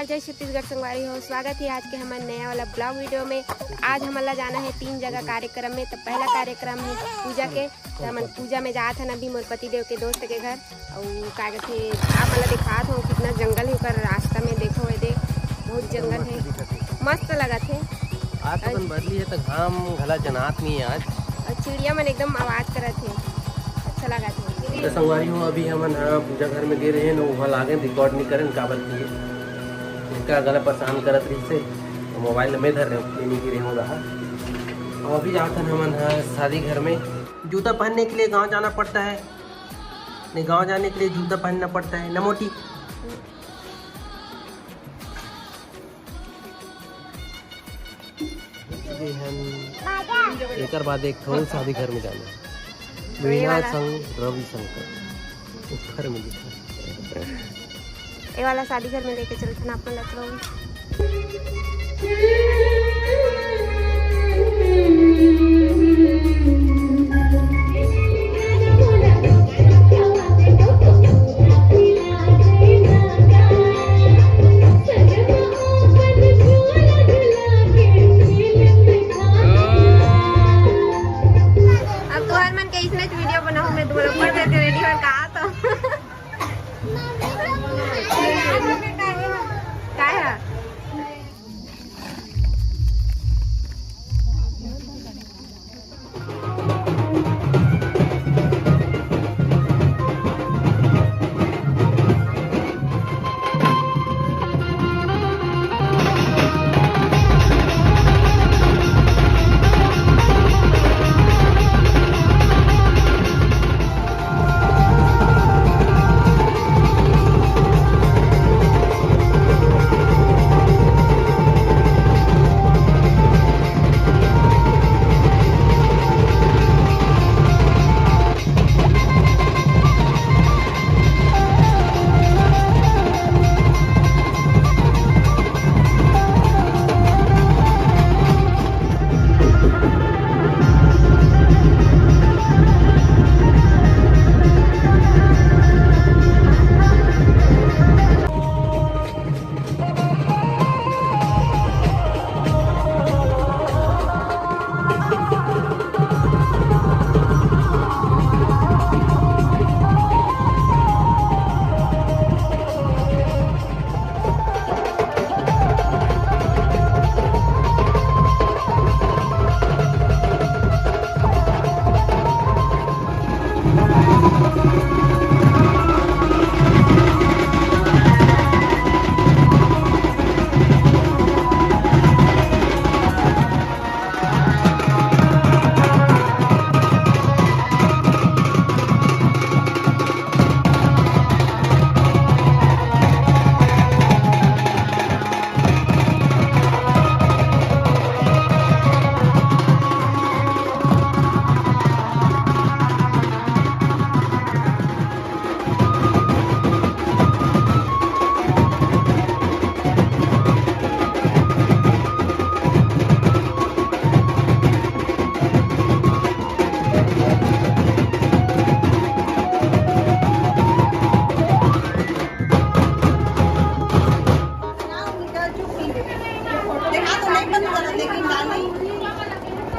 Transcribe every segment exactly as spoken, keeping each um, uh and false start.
जय छत्तीसगढ़ संगवारी हो, स्वागत है आज के हमर नया वाला ब्लॉग वीडियो में। आज हमन ला जाना है तीन जगह कार्यक्रम में। तो पहला कार्यक्रम है पूजा के, तो हमन पूजा में जात हन अभी मोर पति देव के दोस्त के घर। अउ का कहथे, आप मन ला दिखात हो कितना जंगल है ओकर रास्ता में, देखो ये दे बहुत जंगल है, मस्त लगत है। आज तो बदली है तो घाम घला जनात नहीं है आज। और चिड़िया मन एकदम आवाज करत है, अच्छा लगत है। तो संगवारी हो, अभी हमन ह पूजा घर में गे रहे न, वहाँ लागे रिकॉर्ड नहीं करें काबर की इनका गला परेशान करत रही से, तो मोबाइल में धर रहे हो, नहीं गिरे हो रहा। और अभी जात हन हमन ह शादी घर में। जूता पहनने के लिए गांव जाना पड़ता है, नहीं गांव जाने के लिए जूता पहनना पड़ता है ना मोटी। जी हम एकर बाद एक ठो शादी घर में जाना है। तो ये वीणा वाला संग रविशंकर। ऊपर में लिखा। ये वाला शादी घर में लेके चलते ना अपन लखनऊ। अब तुहर मन के इसने वीडियो बनाऊं मैं, तुमन ऊपर से रेडी हो कहा तो। काय है?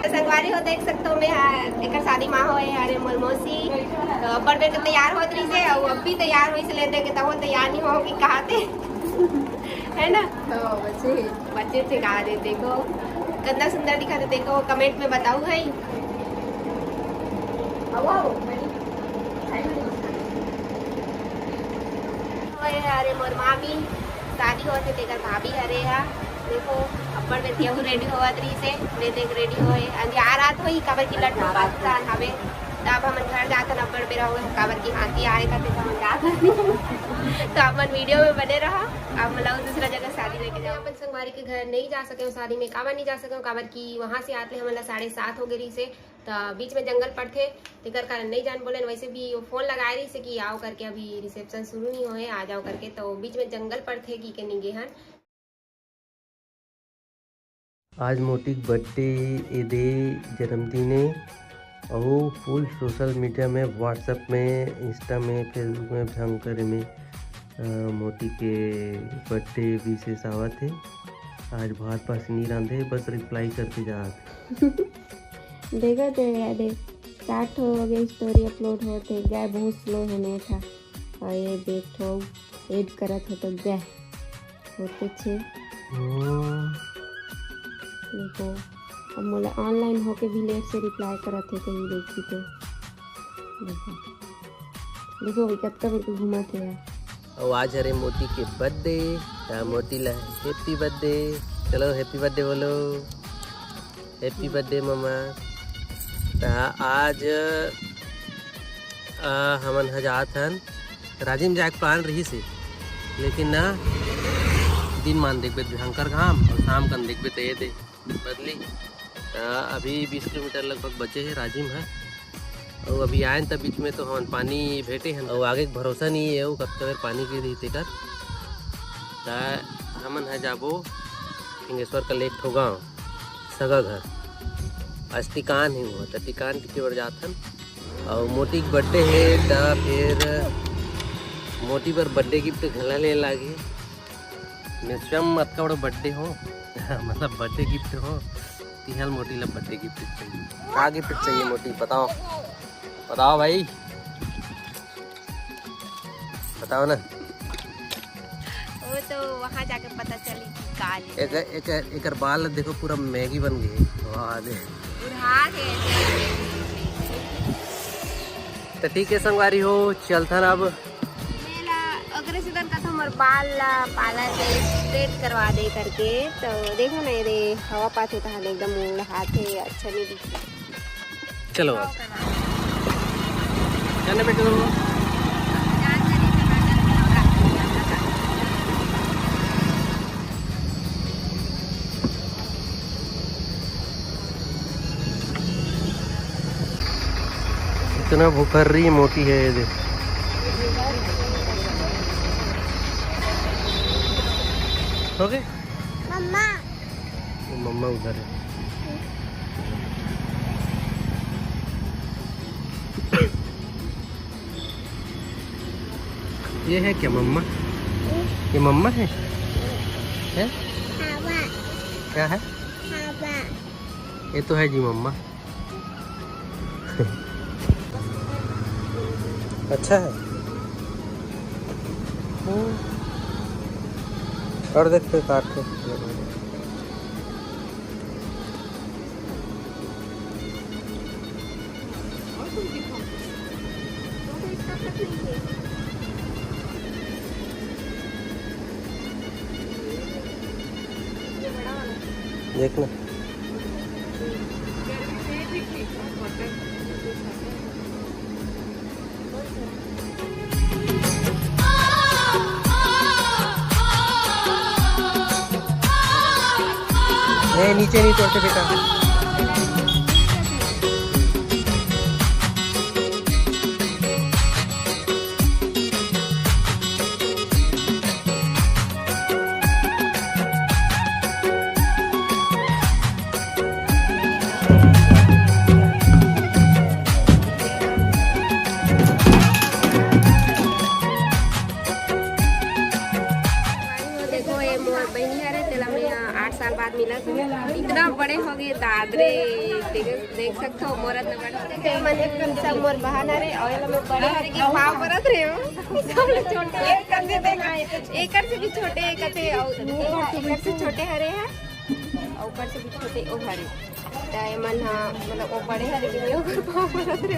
संगवारी हो, देख सकते हो, मैं हा, एकर शादी माँ होए, अरे मोर मौसी, तो अब्बड़ बेर के तैयार होत रहिसे, अउ अब भी तैयार होइस ले दे के, तब वो तैयार नहीं हो कि कहा थे, है ना? तो बच्चे, बच्चे थे कहा दे, देखो कितना सुंदर दिखा थे, देखो कमेंट में बताऊ है। ओए, अरे मोर मामी शादी होत हे, तेकर भाभी हरे हा। देखो, अब्बड़ बेर केहू रेडी होवत रहिसे, मैं देख रेडी होए। अंधियार रात होई, काबर की लड्डू अंधियार रात पक्का हवे। त अब हमन घर जाथन, अब्बड़ बेरा होए, काबर की हाथी आए करते त हमन जाथन। त अपन वीडियो में बने रहा, अब मतलब दूसरा जगह शादी लेके जाओ। अपन संगवारी के घर नहीं जा सके शादी में, काबर नहीं जा सके, काबर की वहाँ से आत ले हमन ला साढ़े सात हो गए रहिसे। त बीच में जंगल पड़थे, तेकर कारण नहीं जान बोलेन। वैसे भी वो फोन लगाए रहिसे कि आओ करके, अभी रिसेप्शन शुरू नहीं होए, आ जाओ करके, तो बीच में जंगल पड़थे कि के नहीं गे हन। आज मोटी के बर्थडे ए दे, जन्मदिन ए, अउ फुल सोशल मीडिया में, WhatsApp में, Insta में, Facebook में, भयंकर में अ, मोती के बर्थडे विशेष आवत हे। आज भात पासी नहीं रांधे, बस रिप्लाई करके जात। देखो तो यार, स्टार्ट हो गई, स्टोरी अपलोड होते गए, बहुत स्लो है नेट हा। और ये देख तो एड करत हो तो गए होते छे। ओ। देखो, अब मोला ऑनलाइन होके भी लेट से रिप्लाई करत हे, कहीं देखी तो। देखो, देखो, अभी कतका बेर के घुमा के है। अउ आज हरे मोती के बर्थडे, त मोती ला हैप्पी बर्थडे। चलो, हैप्पी बर्थडे बोलो। हैप्पी बर्थडे मम्मा। त आज, अ, हमन ह जात हन, राजिम जाए के प्लान रहिस हे, लेकिन ना, दिन मान देखबे भयंकर घाम, अउ शाम कन देखबे त ये दे बदली। त अभी बीस किलोमीटर लगभग बचे हे राजिम ह। अउ अभी आयन त बीच में तो हमन पानी भेंटे हन, अउ आगे के भरोसा नहीं हे, अउ कतका बेर पानी गिर दिही तेकर। त हमन ह जाबो फिंगेश्वर का लेक ठोगांव सगा घर। आज टिकान हे हुआ, त टिकान टिके बर जात हन। अउ मोटी के बर्थडे हे, त फिर मोटी बर बर्थडे गिफ्ट घला ले लागे। म्यूजियम अतका बड़ा बर्थडे हो, मतलब बर्थडे गिफ्ट हो, तिहल मोटी ला बर्थडे गिफ्ट चाहिए। का गिफ्ट चाहिए मोटी, बताओ, बताओ भाई, बताओ ना। वो तो वहाँ जाके पता चली कि का ले। एक, एक, एकर बाल देखो, पूरा मैगी बन गई। वाह दे। बुढ़ा गए। तो ठीक है संगवारी हो, चलथन अब। मेला ओकरे से तन कथो मोर बाल ला पार्लर से स्ट्रेट करवा दे करके। तो देखो ना, ये दे हवा पाथे तहां एकदम उड़ाथे, अच्छा नहीं दिखता। चलो। जाना बेटू। इतना भुखर्री मोटी है ये देख। हो गए? मम्मा। वो मम्मा उधर है। ये है क्या मम्मा? ये मम्मा है? है? हवा। क्या है? हवा। ये तो है जी मम्मा। अच्छा है। हम्म। और देख के काट के। देखना। ए, नीचे नहीं तोड़ते बेटा। देखो, ये मोर बहिनी हरे, तेला मैं आठ साल बाद मिला था। इतना बड़े हो गए दादरे, देख, देख सकते हो, मोर इतना बड़ा। मन एकदम सब मोर बहन हरे, और ये लोग बड़े हरे के भाव परत रहे हो। सब लोग छोटे, एक से भी छोटे, एक थे, और एक से छोटे हरे हैं। अउ ऊपर से भी छोटे ओ हरे। त एमन ह, मतलब, ओ बड़े हरे के ओकर पाँव परत रहे।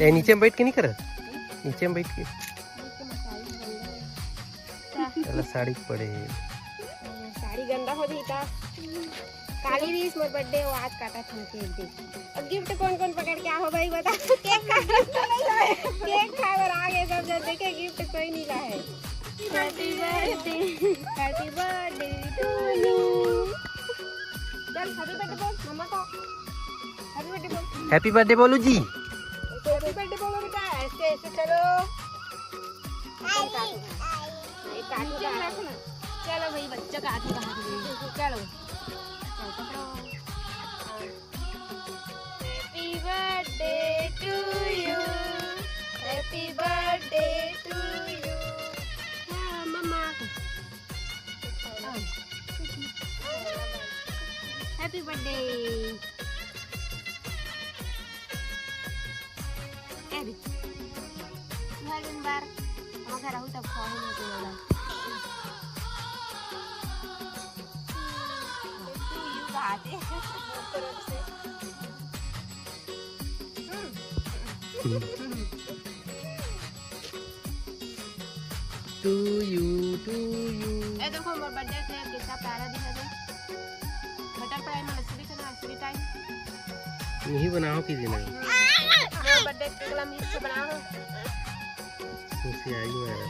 ए, नीचे में बैठ के नहीं करत, नीचे में बैठ के। चला, साड़ी पड़े। साड़ी गंदा हो जाता। काली भी मोर बर्थडे हो, आज काटा था केक दे। अब गिफ्ट कौन कौन पकड़ के आहो भाई, बता। केक खा, केक खाए बर आ गए सब जन। देखे, गिफ्ट कोई नहीं ला है। Happy birthday, happy birthday to you। चल, happy birthday बोल मम्मा को। Happy birthday बोल। Happy birthday बोलू जी। Happy birthday बोलो बेटा, ऐसे ऐसे चलो। चल, काटो। ये काटो, नीचे में काटो। रखो ना। चलो भाई, बच्चों का हाथ में हाथ दे। चलो। चल, पकड़ो। Happy birthday to you, happy birthday to you। हाँ, मम्मा। Happy birthday। ए भी। तुम्हारे दिन बार हम घर रहू तब खाओ ना तुम्हारा। तू यू बात है। To you, to you। ए देखो, मोर बर्थडे केक कितना प्यारा दिखा दे। बटरफ्लाई में लस्सी दिखा ना, लस्सी टाइम। यही बनाओ की दिन। मोर बर्थडे केक ला मीठ से बनाओ। खुशी आई मेरा।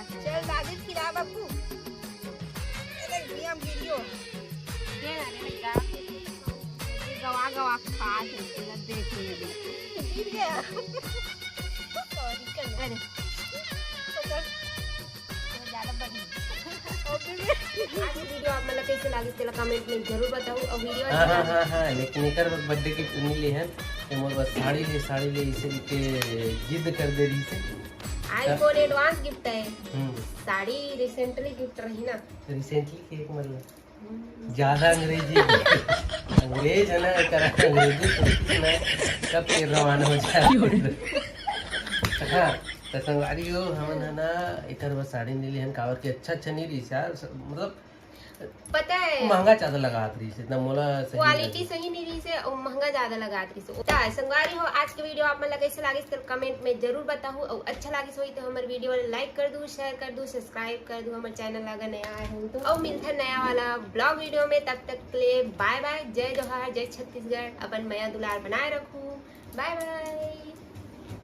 चल दादी खिला बाबू। ए देख, बियाम गिरियो। दे ना रे लड़का। ये गवा गवा खा के पूरा देख ले। गिर गया। Sorry कर। अरे। ज्यादा बड़ी। आज वीडियो आप मन ला कैसे लागिस, तेला कमेंट में जरूर बताओ। और वीडियो हाँ, हाँ, हाँ, हाँ, लेकिन एकर बर्थडे गिफ्ट नहीं ले हन, ये मोर बस साड़ी ले, साड़ी ले, इसे के जिद कर दे रही से। iPhone advance gift है। हम्म। साड़ी recently gift रही ना। Recently के एक मतलब ज्यादा अंग्रेजी। अंग्रेज है ना, करा अंग्रेजी तो ना, कब के रवाना हो जाए। हाँ, तो संगवारी हो, हमन है ना, एकर बस साड़ी नहीं लिहन, काबर के अच्छा अच्छा नहीं रही यार, स-, मतलब पता है, महंगा ज्यादा लगात रही से, इतना मोला सही क्वालिटी नहीं सही नहीं रही से और महंगा ज्यादा लगात रही से। तो संगवारी हो, आज के वीडियो आप मन ला कैसे लागिस, कमेंट में जरूर बताहू, और अच्छा लागिस होई तो हमर वीडियो ला लाइक कर दू, शेयर कर दू, सब्सक्राइब कर दू हमर चैनल ला अगर नया आए हो तो। और मिलथन नया वाला ब्लॉग वीडियो में, तब तक के लिए बाय बाय, जय जोहार, जय छत्तीसगढ़, अपन मया दुलार बनाए रखू, बाय बाय।